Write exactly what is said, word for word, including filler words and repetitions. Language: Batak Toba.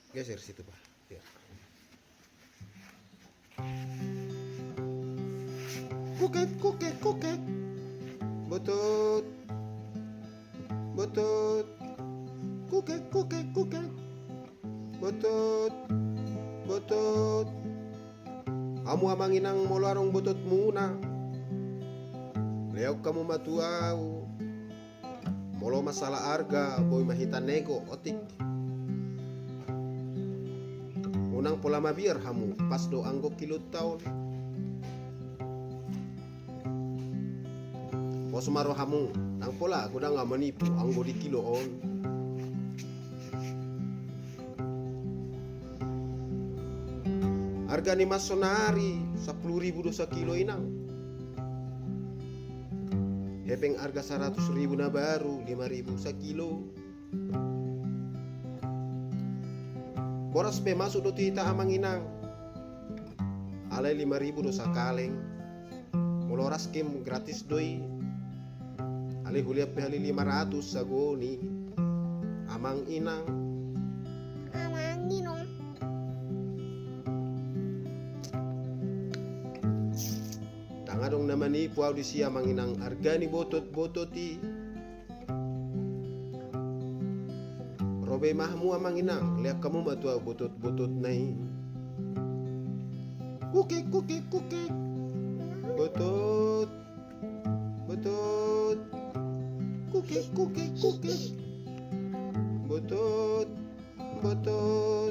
Geser situ, Pak. Ya. Kukek, kukek, kukek. Botot. Botot. Kukek, kukek, kukek. Botot. Botot. Hamu amang inang, molo adong bototmuna, lehon hamu ma tu ahu. Molo masalah arga, boi ma hita nego, otik. Unang pola mabiar hamu, pas do anggo kiloonta on. Pos ma rohamu, ndang pola godang ahu manipu anggo di kilo on. Arga ni mas sonari sampulu ribu do sakilo, inang. Hepeng arga saratus ribu na baru, lima ribu sakilo. Boras pe masuk do tu hita, amang inang. Alai lima ribu do sakaleng. Molo raskim gratis do i. Alai hulean pe hali lima ratus sagoni. Amang inang. Amang inang. Ndang adong na manipu ahu disi, amang inang, arga ni botot-botot i. Ro be ma hamu, amang inang, lehon hamu ma tu ahu botot-bototna i. Kukek, kukek, kukek. Botot. Botot. Kukek, kukek, kukek. Botot. Botot.